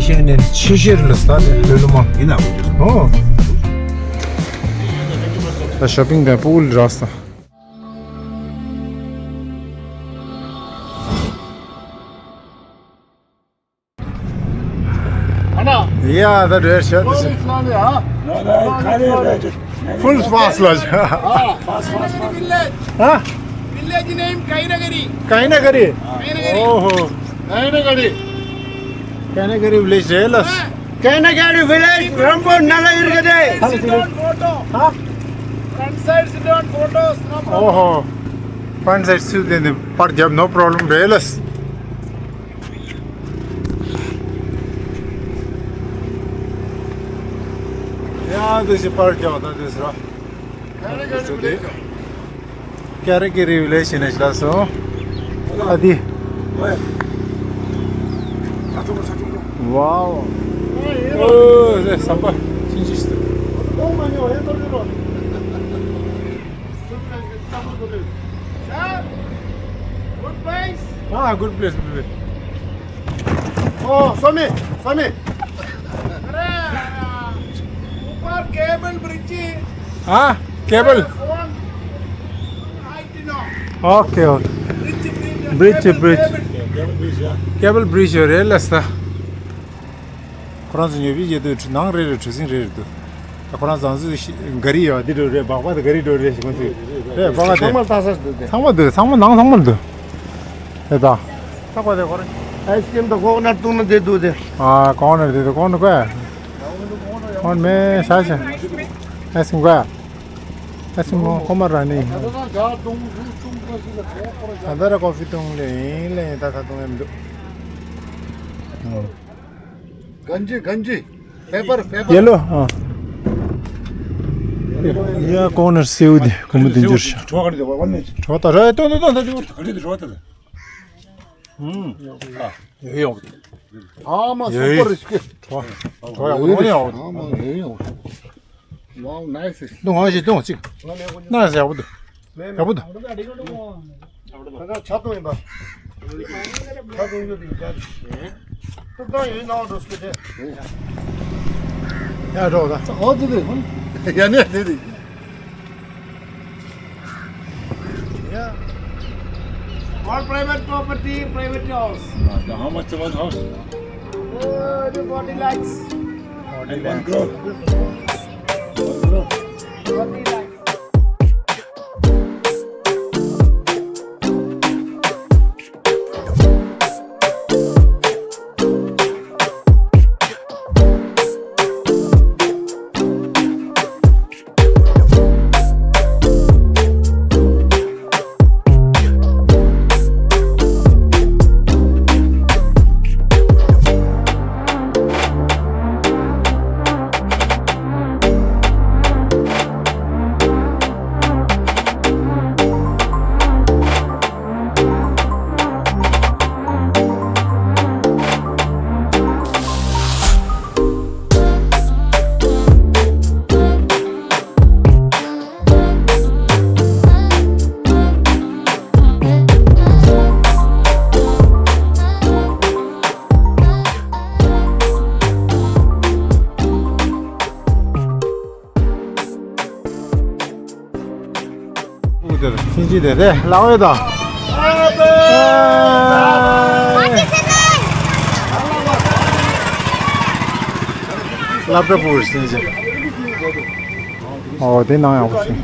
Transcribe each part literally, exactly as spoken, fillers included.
ཤེས་ནས་ཆེ་ཤེར་ལ་ས་དེ་ལོ་ལོ་མ་ཡིན་ན་ཨོ། ད་ཤོ་པིང་དང་པུལ་ར་ས། ཡ་ད་རེད་ཤ་དེ་ཤ། Full fast ལ་ཤ། Village. Huh? Village name Kainagari. Kainagari. Kainagari. Oh. Kainagari. Kainagari village རེད་ལ། Kainagari village རམ་པོ་ན་ལ་ཡིར་ག་དེ། Sit down photo. Huh? Front side sit down photos. No problem. Oh. Front side sit down པར་རྒྱབ་no problem རེད་ལ། ཡ་འདི་ཞིག་པར་རྒྱག་ད་འདི་ཟེར་ར། ཀེ་རེ་ཀེ་རེ་ཝི་ལེཇ་ནས་ལ་སོང་། ཨ་དི། ཝའོ། ཨོ་ཟེ་ཟམ་པ་ཅིན་ཅིས། Ah, good place, good place. Oh, Swami, Swami. अरे, ऊपर cable bridge. हाँ, cable. Phone. Okay, okay. Bridge, bridge. Cable bridge རེད་ལ་ས། ཁོ་རང་ཚོ་ཉོ་བི་བྱེད་དུས་ནང་རེ་རེ་གྲུ་གཟིངས་རེ་རེ་འདུག་ད་ཁོ་རང་ཚོ་ཚོ་ག་རི་ཡོད་འདི་འགྲོ་རེད། སྦག་སྦག་དེ་ག་རི་འགྲོ་རེད་ཞིག་ཁོ་ཚོས་རེད། སྦག་སྦག་དེ་ཚང་མ་ལྟ་ས་འདུག་དེ། ཚང་མ་འདུག་ཚང་མ་ནང་ཚང་མ་འདུག་ཨེ་ད། ལྟ་གོ་དེ་ཁོ་རང་ཨའི་སི་ཀྲིམ་དང་ཀོ་ཀོ་ནཊ་བཏུང་ན་དེ་འདུག་དེ། ཨ་ཀོ་ཀོ་ནཊ་དེ་འདུག་ཀོ་ཀོ་ནཊ་ཀོ་ཀོ་ནཊ་མེ་ཤ་ཤ། ཨའི་སི་ཀྲིམ་ཀོ་ཨའི་སི་ཀྲིམ་ཀོ་ཀོ་མ་ར་ནི། ད་ད་ར་ཀོ་ཕི་བཏུང་ལེ་ཡིན་ལེ་ཡིན་ད་ད་བཏུང་ཡ་མི་འདུག་གན་ཇི། གན་ཇི། པེ་པར། པེ་པར། ཡེ་ལོ། ཨ། ཡ་ཀོ་ཀོ་ནཊ་སེའུ་དེ་ཀོ་མོ་དེ་འཇུར་ཤ། གྲོ་ག་རེ་དེ་བ་ནས། གྲོ་ད་ར་ཏོ་ཏོ་ཏོ་ད་དེ་བ། ག་རེ་དེ་གྲོ་ད་ལ། ཧུམ། ཨ། ཡོ་ཡོ། ཨ་མ་ཡོ་ཡོ། སུ་པར་རིས་ཀེ། གྲོ་གྲོ་ཡག་པོ་ཡོ་ཡོ། ཨ་མ་ཡོ་ཡོ། Wow, nice. ཏོ་ང་ཞིག་ཏོ་གཅིག་ན་ཟེར་བ་དུ། ཡག་པོ་འདུག་ད་ཆ་ཚང་ཡིན་པ། ཆ་ཚང་ཡོད་དེ་ཡིན་ཀྱང་། ཏོག་ཙམ་ཡོད་ན་འགྲོ་སྐད་དེ། ཡ་འགྲོ་ད། ཨོ་དེ་དེ། ཡ་ནས་དེ་དེ། Yeah. All private property, private house. Uh, how much about house? Uh, everybody likes. One crore. One crore. Forty likes. ཕྱིན་ཅི་དེ་རེད་ལགས་འོས་དང་། སློབ་གྲྭ་ཕྲུ་གུ་ཕྱིན་ཅི། ཨོ་དེ་ནང་ཡག་པོ་ཞིག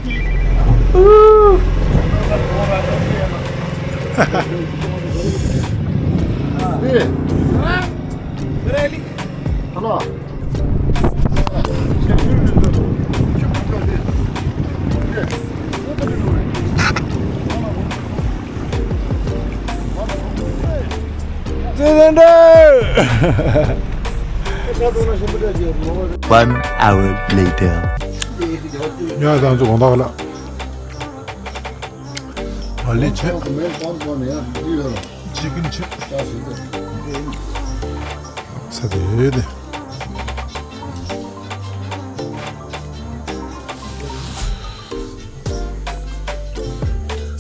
One hour later. ཡ་ད་ཚོ་གོང་ཐག་ལ། མ་ལི་ཆེ། ཅི་ཀིན་ཆེ། ས་དེ་ཡོད་དེ།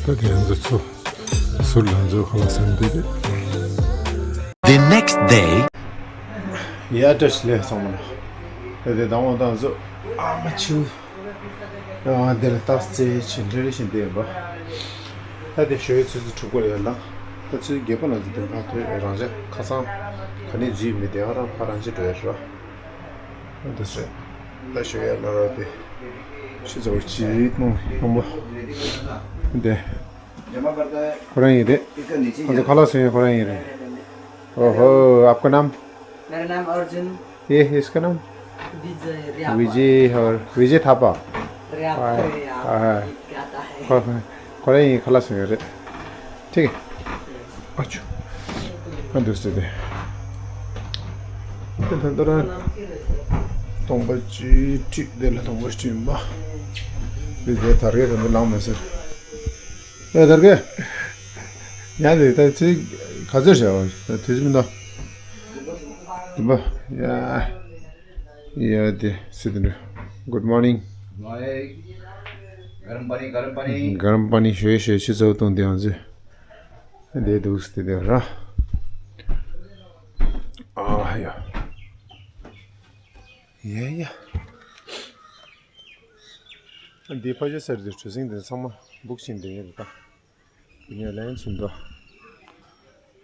ད་དེ་ཚོ་ཚོ་ཟུར་ལ་ཚོ་ཁ་ལ་སེམས་དེ་དེ། The next day. ཡ་བཀྲ་ཤིས་བདེ་ལེགས་ཚང་མ་ལ། ད་དེ་དང་པོ་དང་ཚོ་ཨ་མ་ཆུ། ཨ་འདི་ལ་རྟགས་རྩེ་ཆེན་འདྲ་རེ་ཞིག་འདེབས་པ། ད་དེ་ཞོའི་ཆུ་ཚོད་དྲུག་པ་ལ་ཡར་ལངས། ད་ཚོད་བརྒྱད་པ་ལ་ཚོད་དེ་ཕར་ཐོན་རང་ཅག་ཁ་སང་ག་ནས་འཛུལ་མི་དེ་ཧ་རང་ཕར་རང་ཅག་འགྲོ་ཡ་རེད་བ། ད་ཚོད་ད་ཞོ་ཡར་ལངས་རོགས་དེ། ཆུ་ཚོད་གཅིག་སྟོང་སྟོང་པ། དེ། ཁོ་རང་ཡིན་རེད། ཁོ་ཚོ་ཁ་ལག་བཟོ་མཁན་ཁོ་རང་ཡིན་རེད། ओहो, आपका नाम? मेरा नाम अर्जुन। ये, इसका नाम? विजय रियापा। विजय और विजय थापा। रियापा, हाँ, रियापा, हाँ। ये क्या आता है? ཁོ་ཁོ་རང་ཡིན། ཁ་ལག་བཟོ་མཁན་རེད། ठीक है। अच्छा। ཨ་འདུག་སེ་དེ། དེ་ད་ལྟ་རང་སྟོང་པ་གཅིག་ཁྲི་དེ་ལ་སྟོང་པ་གཅིག་ཡིན་པ། དེ་དེ་དར་གས་དེ་འདི་ལངས་མེད་ཟེར། ཨེ་དར་གས། ཡང་དེ་ད་ཚེ་ག་ཚོད་བྱ་བ་དུས་ཚོད་མི་འདུག་དུ་བ་ཡ། ཡ་དེ་སི་དེ་འདྲ། Good morning. Good morning. गरम पानी, गरम पानी। गरम पानी ཞོ་ཞོ་ཆུ་ཚོད་སྟོང་དེ་ཡང་ཚེ། འདི་འདུག་སྟེ་འདི་ར། ཨ་ཡ། ཡ་ཡ། འདི་ཕ་ཇོ་སར་འདི་གྲུ་གཟིངས་འདི་ཚང་མ་སྦུག་བཞིན་འདི་ཡིན་ད། འདི་ནས་ལན་བྱིན་ད།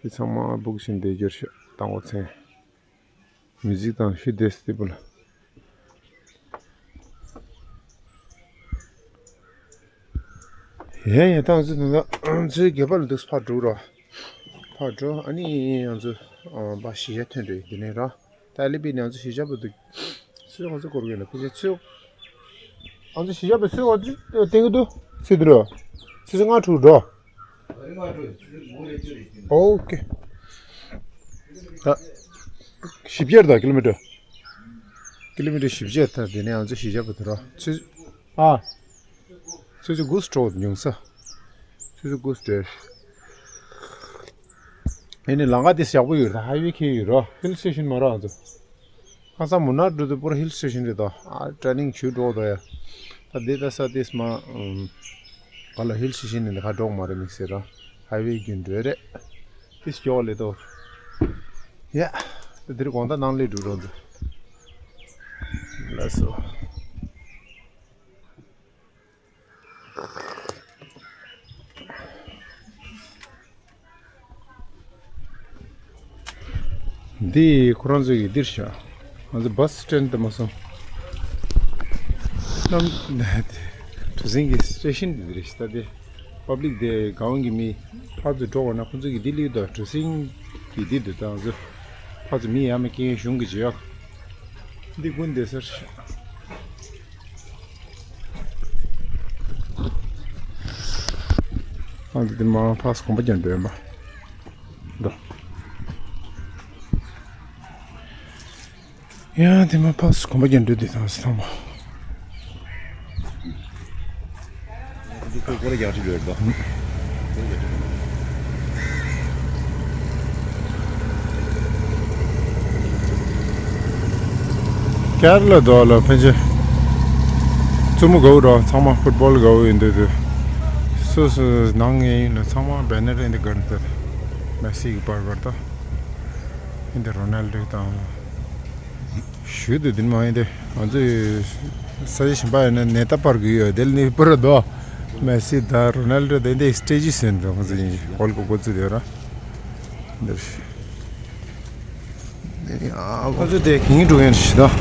འདི་ཚང་མ་སྦུག་བཞིན་འདི་རྒྱུར་ཤོག་དང་པོ་མཚན། མི་ཟིག་དང་ཤི་དེ་སྟེ་བུ་ལ། ཡ་ཡ་ད་ང་ཚོ་ད་ང་ཚོའི་སྒལ་པ་ལ་འདུག་ཕར་འགྲོ་ར། ཕར་འགྲོ། ཨ་ནི་ང་ཚོ་ཨ་པ་གཞིས་ཆགས་ཐོན་འདྲ་ཡིན། དེ་ནས་ར་ད་ལི་པི་ནས་ང་ཚོ་གཞིས་ཆགས་པ་འདུག་ཚོས་ང་ཚོ་སྐོར་གྱི་ལ་ཕལ་ཆེར་ཚོས་ང་ཚོ་གཞིས་ཆགས་པ་ཚོས་ང་ཚོ་བསྟན་གྱི་འདུག་ཚོས་འདུག་ར། ཚོས་ཚོས་ལྔ་དྲུག་འགྲོ། ཨོ་ཀེ། ད་བཞི་བརྒྱ་རེད་ད། ཀི་ལོ་མི་ཊར། ཀི་ལོ་མི་ཊར་བཞི་བརྒྱ། ད་དེ་ནས་ང་ཚོ་གཞིས་ཆགས་པ་དེ་ར་ཚོས། ཨ། ཆུ་ཚོད་དགུ་སྤྲོ་ཉུང་ས། ཆུ་ཚོད་དགུ་སྤྲད། ཨེ་ནི་ལམ་ཁ་དེ་ཡག་པོ་ཡོད་རེད། ཧའི་ཝེ་ཁེལ་ཡོད་རོ། ཧིལ་སི་ཊེ་ཤན་མ་རོ་ང་ཚོ། ཁ་སང་མུ་ནར་འགྲོ་དུས་པུ་ར་ཧིལ་སི་ཊེ་ཤན་རེད་དོ། ཨ་ཊེ་ནིང་བྱུས་འགྲོ་དོ་ཡ། ད་དེ་ད་ས་དེས་མ་ག་ལ་ཧིལ་སི་ཊེ་ཤན་ནི་ཁ་འགྲོ་མ་རེད་མིག་སེ་ར། ཧའི་ཝེ་རྒྱུན་འགྲོ་རེད། དེ་སྐྱོ་ལེ་དོ། ཡ། ད་དེ་རིང་དགོང་དག་ནང་ལས་འགྲོ་རོགས་འདུག་ལགས་སོ། འདི་ཁོ་རང་ཚོ་གི་འདིར་བཞག་ང་ཚོ་བྷ་སི་སི་ཊེན་ཌི་དུ་མ་སོང་། གནམ། གྲུ་གཟིངས་ཀྱི་སི་ཊེ་ཤན་འདི་འདིར་ཞིག་ད་དེ། པབ་ལིག་དེ་ག་བོ་གི་མི་ཕར་ཚུར་འགྲོ་བ་ན་ཁོ་ཚོ་གི་འདི་ལིའུ་དང་གྲུ་གཟིངས་ཀྱི་འདི་འདུག་ད་ང་ཚོ་ཕར་ཚུར་མི་ཡར་མར་སྐྱེལ་གཞུང་གི་བྱེད་ཡག་འདི་ཀུན་བསྡད་ས་རེད། ཨ་འདི་མ་ཕར་གོམ་པ་རྒྱག་འགྲོ་ཡིན་པ། འགྲོ། ཡང་དེ་མ་ཕར་གོམ་པ་རྒྱག་འགྲོ་དེ་དང་སི་ཐང་པ། འདི་ཁོ་སྐོར་རྒྱག་ཅིག་ཡོད་དོ། ཀེ་ར་ལ་དོ་ལ་ཕན་ཆད། བཙུན་མོ་དགའ་བོ་རོ། ཚང་མ་ཕུཊ་བོལ་དགའ་བོ་ཡིན་འདུག་དུས། སོ་སོ་ནང་ངེས་ཡིན་ལ་ཚང་མ་བེ་ནར་ཡིན་འདི་གར་འདི། མེ་སི་གི་པར་གར་དོ། ཡིན་འདི་རོ་ནལ་ཌོ་དང་། ཞུ་དུ་འདི་མ་ཡིན་ཏེ། ང་ཚོས་ས་ཆ་གཞན་པ་ཡིན་ན་ནེ་ཏཱ་པར་གི་ཡོད། དེ་ལ་ནི་པུ་ར་དོ། མེ་སི་དང་རོ་ནལ་ཌོ་དེ་འདི་སི་ཊེ་ཇི་ཟེར་འདུག་ང་ཚོ་ཡིན་ཧོལ་གོ་གོ་ཚུ་དེ་ར། འདིར། ཁོ་ཚོ་དེ་གིང་འགྲོ་མཁན་ཞིག་དང་།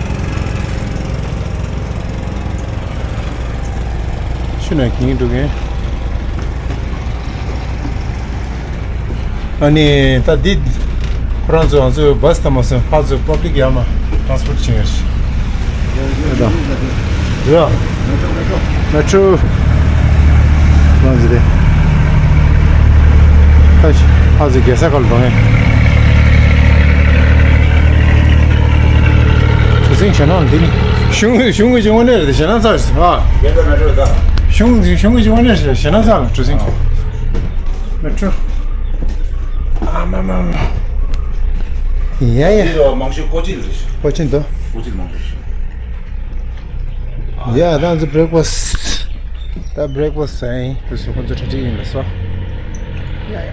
ཤུ་ན་གིང་འགྲོ་མཁན། ཨ་ནི་ད་འདི་ཁོ་རང་ཚོ་ང་ཚོའི་བྷ་སི་དང་མ་སོན་ཕར་ཚུར་པབ་ལིག་ཡར་མར་ཊ་རན་སི་པོར་ཊི་བྱེད་ཡ་ཞིག་རེད་དང་། རེད། མེ་ཊྲོ། ལོང་ཟི་རེད། ཨ་ཕ་ཟི་རྒྱལ་ས་ཁ་ལ་འགྲོ་ངེས། གྲུ་གཟིངས་ཞེད་སྣང་འདི་ནི་གཞུང་གཞུང་གི་ཅིག་དངོས་གནས་རེད། ཞེད་སྣང་ཚ་རེད་ཨ། རྒྱལ་ས་མེ་ཊྲོ་ད། གཞུང་གཞུང་གི་ཅིག་དངོས་གནས་རེད། ཞེད་སྣང་ཚ་ལ་གྲུ་གཟིངས་མེ་ཊྲོ། ཨ་མ་མ་མ། ཡ་ཡ། འདི་རུ་མང་ཤོས་ཀོ་ཅི་རེད། ཀོ་ཅི་འདུག་ཀོ་ཅི་མང་པོ་རེད། ཡ་ད་ང་ཚོ་བྷི་རེག་ཕ་སི་ཊི། ད་བྷི་རེག་ཕ་སི་ཊི་ཟ་ཡིན། དེ་ཚོ་ཁོ་ཚོ་གྲ་སྒྲིག་ཡིན་ལ་སོ། ཡ་ཡ།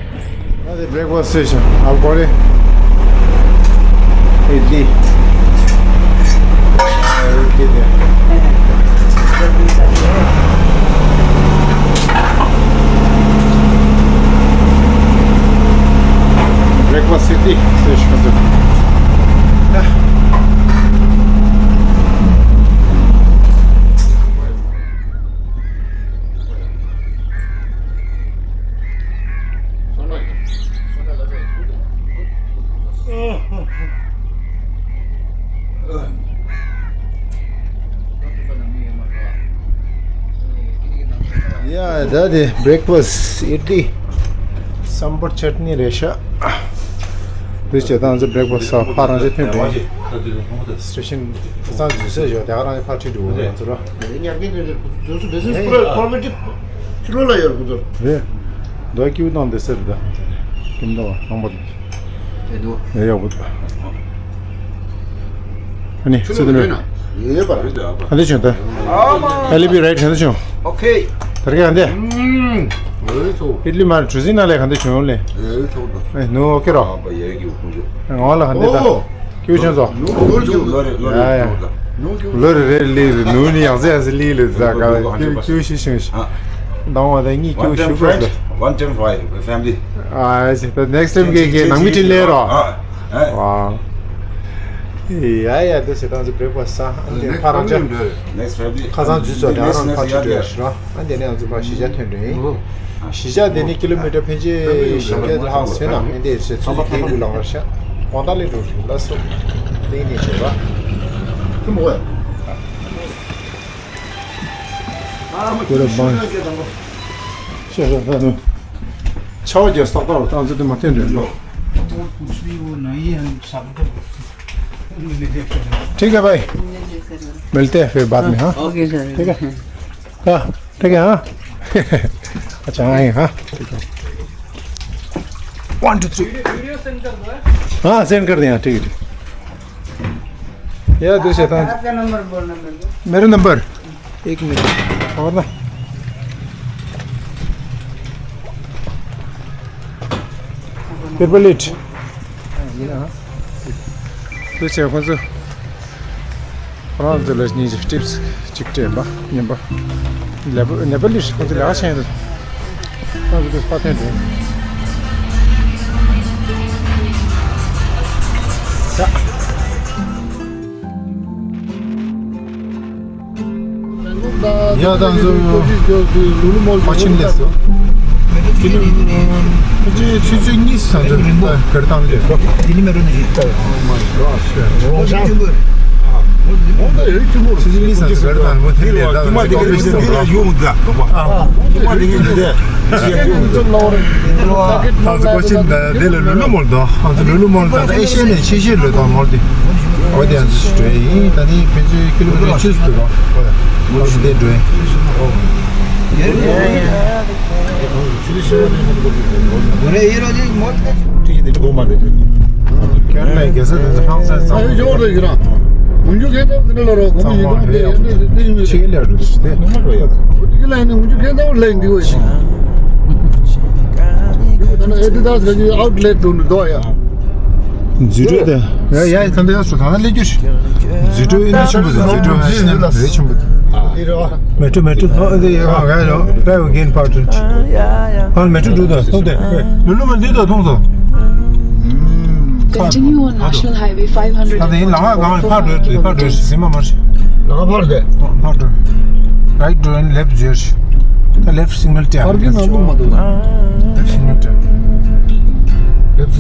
ད་དེ་བྷི་རེག་ཕ་སི་ཊི་ཟེར་ཞིང་ཨ་གོ་རེ། ཨི་ལི། ཡ་ད་དེ་བྷི་རེག་ཕ་སི་ཊི་ཨིཌ་ལི་སམ་བར་ཅཊ་ནི་རེད་ཤག་འདི་བྱས་ད་ང་ཚོ་བྷི་རེག་ཕ་སི་ཊི་ཟ་ཕར་རང་ཅག་ཐོན་པ་ཡིན། སི་ཊེ་ཤན་ཁ་སང་འཛུལ་ས་ཡོད་དེ་ག་རང་ཕར་ཁྲིད་འགྲོ་གི་ཡོད་ང་ཚོ་ར། ཉར་གི་འདི་འདི་འདི་ཚོ་བེ་སི་ནེ་སི་ཕུ་ལ་ཕོར་མེ་ཊི་ཕྱི་ལོགས་ལ་ཡོད་ཁོ་ཚོ། རེད། ད་ཀིའུ་བཏང་བསྡད་ས་རེད་ད། ཁྱིམ་ཐང་བ་ནང་པ་དེ། དེ་འདུག་ཡ་ཡག་པོ་འདུག་ཨ་ནི་ཚུལ་དུ་ནོར། ཡོད་པ་རེད། ག་འདྲ་བྱུང་ད། ཨ་ལི་བི་རའིཊ་ག་འདྲ་བྱུང་། ཨོ་ཁེ། ད་རེས་ག་འདྲ། ཨིཌ་ལི་མར་གྲུ་གཟིངས་ནང་ལས་ག་འདྲ་བྱུང་ལེ། ཨེ་ནུ་ཨོ་ཁེ་རོ། ང་ལ་ག་འདྲ་ད། ཀིའུ་བྱུང་ཚོ། ལོ་རེ་ལོ་རེ་ཡ་ཡ། ལོ་རེ་རེ་ལི་རེ་ནུ་ནི་ཡང་ཟེ་ཡང་ཟེ་ལི་ལི་ཟ་ག་ཀིའུ་ཀིའུ་ཤི་ཤིང་ཤི། དང་བ་དང་གཉིས་ཀིའུ་ཤུ་ཕོ་ལ། One time friend, one time wife, family. ཨ་ཟེ་ད་next time་གི་གི་ནང་མི་ཁྲིད་ལེ་རོ། ཨ་ཨ། ཡ་ཡ་དེ་ཟེ་ད་ང་ཚོ་བྷི་རེག་ཕ་སི་ཊི་ཟ་ཨ་འདི་ཕ་རང་ཅག Next family. ཁ་སང་འཛུལ་ཚོ་དེ་ཨ་རང་ཕ་ཁྲིད་ལེ་ཤི་རོ། ཨ་འདི་ནས་ང་ཚོ་ཕར་གཞིས་ཆགས་ཐོན་འགྲོ་ཡིན། གཞིས་ཆགས་དེ་ནི་ཀི་ལོ་མི་ཊར་ཕལ་ཆེར་བཞི་བརྒྱ་ལྷག་ཟིན་ན་ཨེ་འདི་ཟེར་ཚུལ་གྱི་ལུག་ལ་བར་ཤ་དགོང་དག་ལས་འགྲོ་རིང་ལ་སོ། ཏིང་ནི་བྱེད་པ། ཁྱི་མོ་ཨེ། ཁྱི་ར་བང་། ཤ་ཤ་ཤ་ནུ། ཆ་བ་རྒྱལ་སྟག་སྟག་རུ་ཏང་ཚོ་དེ་མ་ཐོན་འདྲེན་འགྲོ། ठीक है भाई, मिलते हैं फिर बाद में। हाँ, ओके सर। ठीक है। हाँ, ठीक है। हाँ, अच्छा आए। हाँ, ठीक है। One two three. हाँ, सेंड कर दिया। ठीक है, ठीक। यार दूसरे था। आपका नंबर बोलना मेरे को। मेरा नंबर। एक मिनट। और ना। Triple eight. དུ་བྱས་ཁོང་ཚོ་རང་ཚོ་ལ་ཉིན་གཅིག་ཊིབ་སི་གཅིག་སྤྲད་པ་ཉན་པ། ནེ་པ་ནེ་པ་ལི་ཁོང་ཚོ་ལས་ཀ་བྱས་འདུག་ཁོང་ཚོ་དུ་ཕ་ཐོན་འདུག་ཡ་ད་ང་ཚོ་ཕ་ཆིན་ལས་སོ། ཕ་ཆིན་ཆུ་ཚོད་གཉིས་སུ་ང་ཚོ་རིམ་པ་གར་བཏང་ལས་སོ། ཆུ་ཚོད་གཉིས་སུ་ང་ཚོ་གར་བཏང་མོ་དེ་ལས་ད་ང་ཚོ་གར་བཏང་ལས་སོ། ཨ་ང་ཚོ་ཕ་ཆིན་ད་དེ་ལ་ལུ་ལུ་མོལ་དང་ང་ཚོ་ལུ་ལུ་མོལ་དང་ཨེ་ཤེ་ནས་ཆེ་ཤོས་ལུ་དང་མོལ་དེ། འོ་དེ་ཡང་ཚོ་ཞིག་འགྲོ་ཡིན། ད་ནི་ཕན་ཚུན་ཀི་ལོ་མི་ཊར་བཅུ་ཙམ་འདུག་ག་འོ་དེ་འགྲོ་ཡིན། ཁྱེད་ལ་རྒྱལ་ས་དེ་ཚོ་ཧང་སང་ཙང་། ཨ་ཡོད་རེད་ཡོད་ར། ངུ་རྒྱུ་གས་ཙམ་དེ་ལ་རོ་གོ་མི་ཡིན་ནོ་དེ་ཡིན་དེ་ཡིན་ཆེ་ལ་རུ་ཞིག་དེ། ངུ་རྒྱུ་གས་ཙམ་ལ་ཡིན་དེ་གོ་ཡིན། ཨེ་ཌི་དཱས་ག་ཅིག་ཨའུཊ་ལེ་ཊི་འདུག་ནི་འདུག་ཡ། འཛུལ་གྲོལ་དེ། ཡ་ཡ་ད་འདི་ཡ་སུ་ད་ལས་རྒྱུ་ཞིག་འཛུལ་གྲོལ་ཡིན་ན་ཆེན་པོ་འདུག་འཛུལ་གྲོལ་ཡིན་ན་རེད་ཆེན་པོ་འདུག་མེ་ཊོ་མེ་ཊོ་ཨ་འདི་ཡ་ཨ་ག་ཡ་ད་གིན་པར་ཊི་ཨ་མེ་ཊོ་འགྲོ་ད་སོང་དེ་ལུ་ལུ་མ་འདི་ད་མཐོང་སོང་། Continue on National Highway five hundred. ད་ཡིན་ལ་ང་གང་ཕར་འགྲོ་དུས་ཕར་འགྲོ་ཞིག་ཟིན་མ་མར་ཞིག་ལ་ཕར་དེ། ཕར་འགྲོ། Right འགྲོ་ཡིན་left འགྱོ་ཞིག་ད་left signal བསྟན། ཕར་གྱི་ནང་ལུགས་མ་འདུག left signal བསྟན། left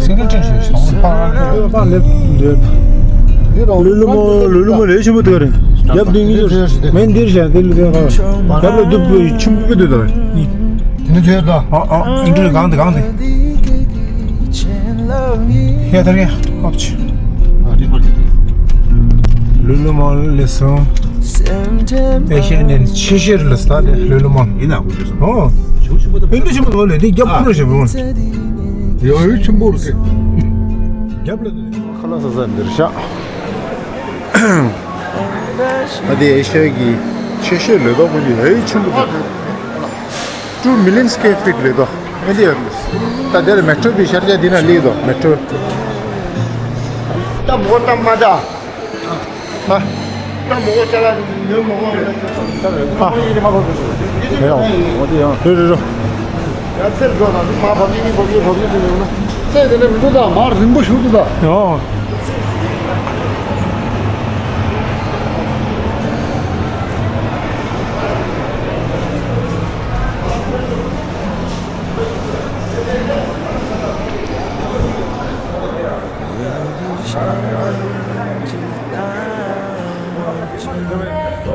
signal བསྟན་ཞིག་ཕར་ཕར་left འགྱོ། ལུ་ལུ་མོ་ལུ་ལུ་མོ་ལས་ཆེན་པོ་འདུག་རེད། རྒྱབ་འདི་གཉིས་འགྱོ་ཞིག་མེན་འདིར་བཞག་འདི་ལུ་དེ་ར་རྒྱབ་ལ་འདུག་ཆུམ་པོ་འདུག་ད། དེ་ནི་ཐོས་ད། ཨ་ཨ་ཨིན་ཊར་གང་དེ་གང་དེ། ཧེ་ད་རེ་ཨོ་ཆི། ལུ་ལུ་མོ་ལས་སོང་། ཨེ་ཤེ་ནས་ཆེ་ཤོས་ལ་ས་དེ་ལུ་ལུ་མོ། ཡིན་ན་འོ་ཆུ་ཆུ་ཆུ་མོ་ད། ཨིན་ཊར་ཆུ་མོ་ད་ལས་དེ་རྒྱབ་ཁུ་ར་ཞེ་པོ། ཡོ་ཡོ་ཆུ་མོ་རུ་ཀེ། རྒྱབ་ལ་དེ། ཁ་ལག་ཟ་ཟ་འདིར་ཤག་ཨ་དེ་ཨེ་ཤ་ཡའི་ཆེ་ཤོས་ལས་ཏོག་ཁོ་ནི་ཧེ་ཆེན་པོ་འདུག Two million square feet ལས་ཏོག་ཨ་དེ་ཡོད་ད་དེར་མེ་ཊྲོ་པའི་ཤར་རྒྱག་འདི་ན་ལས་ཏོག་མེ་ཊྲོ། ད་མོ་ད་མ་ད། ཨ། ད་མོ་ཅ་ལ་ཉོ་མོ་མོ་མེ་ཊྲོ། ཨ། ཡ་འོ་དེ་ཡང་རེད་རེད་རེད། ཡ་ཚེར་འགྲོ་དང་མ་བབ་ཡིན་བབ་ཡིན་བབ་ཡིན་དུ་ཡོང་ན། ཚེ་དེ་ནས་མི་འདུག་ད་མར་རིང་པོ་ཞུགས་འདུག་ད། ཡོ།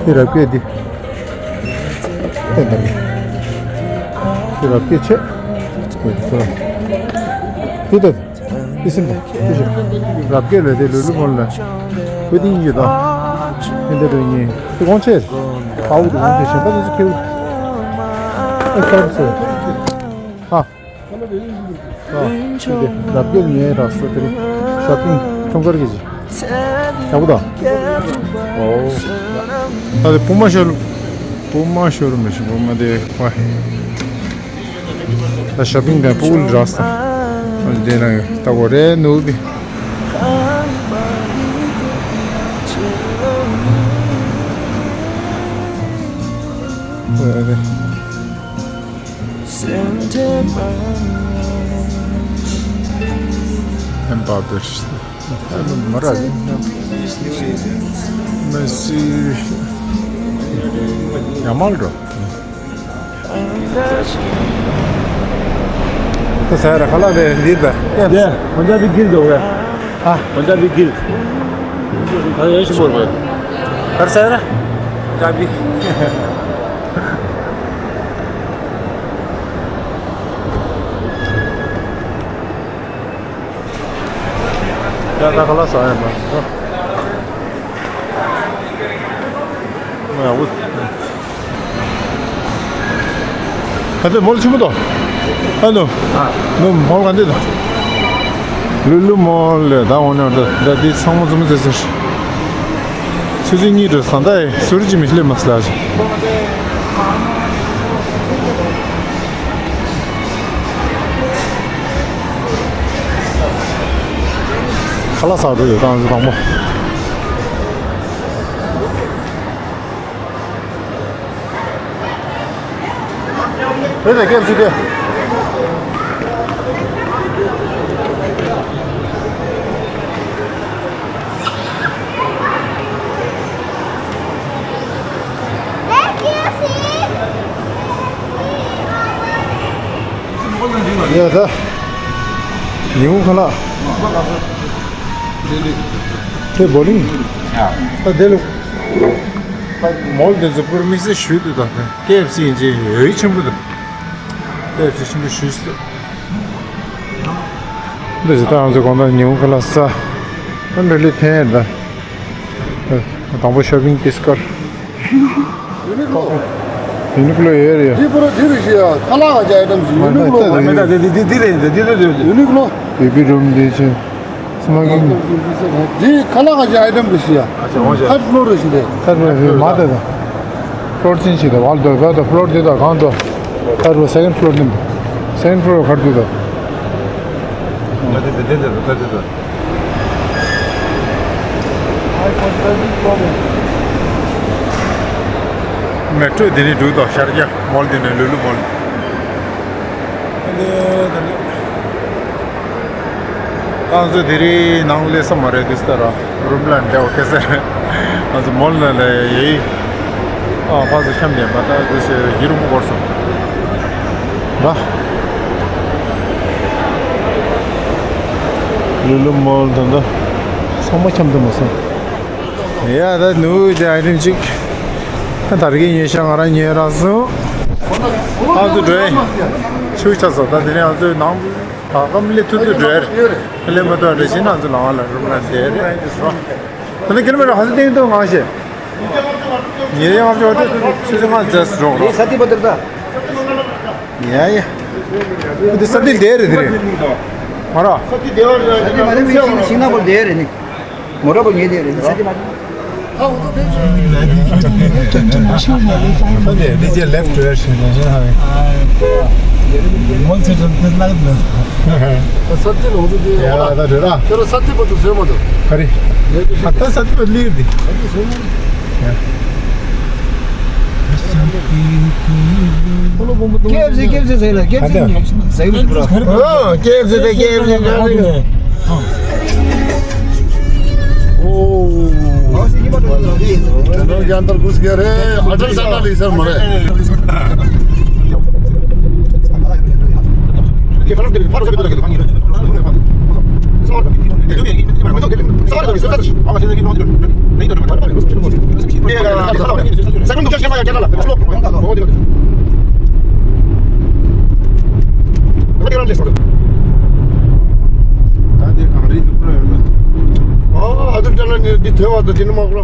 དེ་རབ་སྐད་དེ། ཏན་ཏན་ཏན། ཁྱོད་རབ་སྐྱེས་ཆེ། ཁྱོད་ཁྱོད་ར། དེ་ལྟ། དེ་སེམས་དང་དེ་བཞིན་རབ་སྐྱེས་ལས་དེ་ལུས་ལུས་མོ་ལ། བུ་དེ་གཉིས་ཀྱི་དང་། ཨེ་འདྲ་བའི་གཉིས་དེ་དགོངས་ཆེ། དཔའ་བོ་དེ་དགོངས་ཆེ་གཞན་པ་དེ་ཚོ་ཁེའུ། ཨེ་ཁར་སོ། ཨ། ཨ། དེ་རབ་སྐྱེས་ཉེ་ར་སོ་དེ་རིང་ཤོ་པིང་ཁྲོམ་སྐོར་གྱི་ཅི། ཡག་པོ་དང་། ཨོ། ད་དེ་པུ་མ་ཤོ་རུམ། པུ་མ་ཤོ་རུམ་མི་ཤེས་པུ་མ་དེ་བ། ད་ཤོ་པིང་དང་པུ་ལ་རག་སོང་། དེ་ན་ཡོད་ལྟ་བོ་རེད་ནུ་བི། ཨེམ་པ་པེ་རི། མ་ར། མེ་སི། ཡ་མལ་འགྲོ། ད་ཟེར་ར་ཁ་ལག་དེ་འདི་ད། ཡ། ཡ། ཁོང་ཅག་དེ་དཀྱིལ་འགྲོ་བས། ཨ། ཁོང་ཅག་དེ་དཀྱིལ། ད་ཡ་ཞིག་བོར་བས། ད་ཟེར་ར། ཅག་དེ། ཡ་ད་ཁ་ལག་ཟ་ཡ་མ་ཟ། ཡ་འུ། ཨ་དེ་མོལ་ཆེན་པོ་དོ། ཨ་ནུ། ཨ། ནུ་མོལ་ག་འདི་དོ། ལུ་ལུ་མོལ་ལེ་ད་འོ་ནི་འདི་འདི་ཚང་མ་ཚང་མ་ཟེར་ཟེར། ཆུ་ཚོད་གཉིས་འགྲོ་ཟ་འདྲ་ཡི་ཟུར་གྱི་མི་སླེབས་མ་སླ་ཞིག་ཁ་ལག་ཟ་འགྲོ་ཡོད་ཏང་ཟི་དང་པོ། རེད་དེ་སྐད་ཅིག་དེ། ཡ་ད། ཉིན་གུང་ཁ་ལག་དེ་བོ་ལིང་། ད་དེ་ལ། མོལ་དེ་ཚོ་པུར་དམིགས་བསལ་ཞུས་འདུག་ད་ཀེ་ཨེཕ་སི་ཡིན་ཅེས་འོས་ཆེན་པོ་འདུག་ཀེ་ཨེཕ་སི་ཆེན་པོ་ཞུས་སོང་། འདི་ཚོ་ད་ང་ཚོ་དགོང་དག་ཉིན་གུང་ཁ་ལག་ཟ། ཨ་འདྲ་ལི་ཐེན་ད། དང་པོ་ཤོ་པིང་ཏིས་ཀར། ཡུ་ནི་ཀློ། ཡུ་ནི་ཀློ་ཡོད་རེད། འདི་པུ་ར་འདི་རེད་ཤི་ཡ། ཁ་ལག་ག་ཅག་ཨའི་ཊམ་ཞིག་ཡུ་ནི་ཀློ། མེད་ད་འདི་འདི་འདི་རེད་འདི་འདི་རེད། ཡུ་ནི་ཀློ། བེ་བི་རུམ་འདི་ཆེ། སི་མོ་ཀིང་། འདི་ཁ་ལག་ག་ཅག་ཨའི་ཊམ་རེད་ཤི་ཡ། ཨ་ཅག་འོང་ཤག་ཐར་ཕློར་རེད་ཤི་རེད། ཐར་ཕློར་རེད་མ་ད་ད། ཕློར་ཆེན་ཞིག་ད་ཝལ་དོ་བ་ད་ཕློར་དེ་ད་གང་དོ། ཐར་ཕློར་སེ་ཀེན་ཕློར་དེ། སེ་ཀེན་ཕློར་གར་དུ་ད། ད་དེ་དེ་དེ་ད་དེ་ད། མེ་ཊྲོ་འདི་ནས་འགྲོ་དང་ཤར་རྒྱག་མོལ་འདི་ནས་ལུ་ལུ་མོལ། ང་ཚོ་དེ་རིང་ནང་སླེབས་ས་མ་རེད་དུས་ལྟར་རུམ་ལ་འདྲ་བ་སྐད་ཆ་རེད། ང་ཚོ་མོལ་ནང་ལ་ཡི་ཨ་ཕ་ཚོ་འཁྱམ་ནས་མ་ད་དུས་ཡི་རུམ་བོར་སོང་། ར། ལུ་ལུ་མོལ་ད་ད་ཚང་མ་འཁྱམ་དུ་མ་སོང་། ཡ་ད་ནུ་ཇ་ཨའི་ཊམ་ཅིག་ད་ར་གི་ཉེ་ཤ་ང་རང་ཉེ་ར་སོང་། ཨ་ཚོ་འགྲོ་ཡ་ཤུགས་ཆགས་སོང་། ད་དེ་ནས་ཨ་ཚོའི་ནང་ད་གམ་ལེ་ཐུ་ཐུ་འགྲོ་ཡ་རེད། ལེ་མ་ཐུ་འགྲོ་བཞིན་ང་ཚོ་ལང་བ་ལ་རུམ་ལ་བསྡད་རེད་རོ། ད་ནི་ཀིར་མི་ཊར་ཧ་ཟི་སྟེང་དུ་ངང་ཤེ། ཉེ་ཡང་ཨ་ཚོ་ཆུ་ཚོད་ལྔ་རྗེས་སུ་འགྲོ་རོགས། ཡ་ཡ། འདི་ས་ཏི་ལྡེ་རེད་དེ་རེད། མ་ར། ས་ཏི་ལྡེ་བ་རེད། ས་ཏི་མ་རེད་མི་ཤིང་ཤིང་ནག་པོ་ལྡེ་རེད་ནི། མོ་ར་པོ་ཉེ་ལྡེ་རེད་ནི་ས་ཏི་མ་རེད། ཨ་ནི་འདི་ཅེ་ལེཕ་ཊི་རེད་ཤིང་ནག་ཤིང་ནག་རེད། མོལ་ཚེ་ཚོན་ཏེ་ལག་ནི། ས་ཏི་ལོང་ཚེ་དེ། ཡ་ད་རེད་ར། ཁྱོད་ར་ས་ཏི་པ་ཏུ་བཟོས་མ་ཐུབ། ག་རེ། ཨ་ད་ས་ཏི་པ་ལིར་དེ། ས་ཏི་བཟོས་མ་ཐུབ། ཀེ་ཨེཕ་སི་ཀེ་ཨེཕ་སི་ཟེར་ལ་ཀེ་ཨེཕ་སི་ཟེར་ལ་ཟེར་ལ་ཟེར་ལ། ཨོ་ཀེ་ཨེཕ་སི་དེ་ཀེ་ཨེཕ་སི་ཟེར་ལ། ཨོ། ད་ནོར་གྱི་ཨན་དར་གུས་ཀྱི་རེད། ཨ་ཏར་ཟ་ན་ལི་ཟེར་མ་རེད། ཨ་ཙི་ཅག་ལ་ནི་འདི་ཐོས་པ་དང་དེ་ནི་མ་གོ།